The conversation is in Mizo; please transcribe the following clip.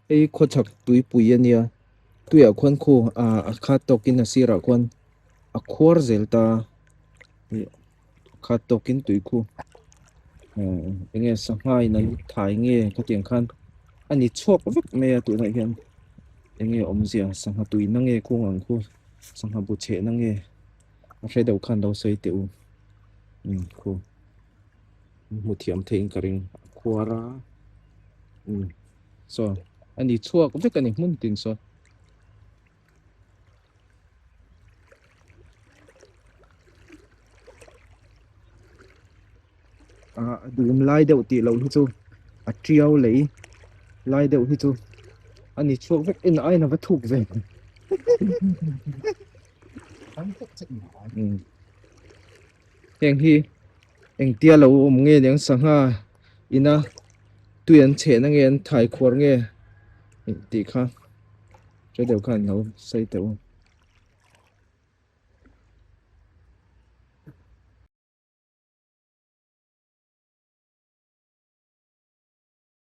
Hei khawchhak tuipui a nia tuiah khuan khu ah a khat tawkin a sirah khuan a khuar zel ta ih a khat tawkin tui khu ah eng nge sangha in an thai nge khatiang khan a ni chhuak vek mai a tunah hian eng nge awmzia sangha tuina nge kung ang khu sangha bu chhehna nge a hre deuh khan lo sawi teh u umm khu. Hmu thiam theiin ka ring a khuar a umm saw a ni chhuak vek a ni hmun tin saw. Ah a dum lai deuh tih loh hi chu a tiau lei lai deuh hi chu a ni chhuak vek en aiin a va thuk ve umm. Heng hi engtia lo awm nge niang sangha ina tui an chhehna nge an thai khuar nge tih kha hre deuh khan lo sawi teh u.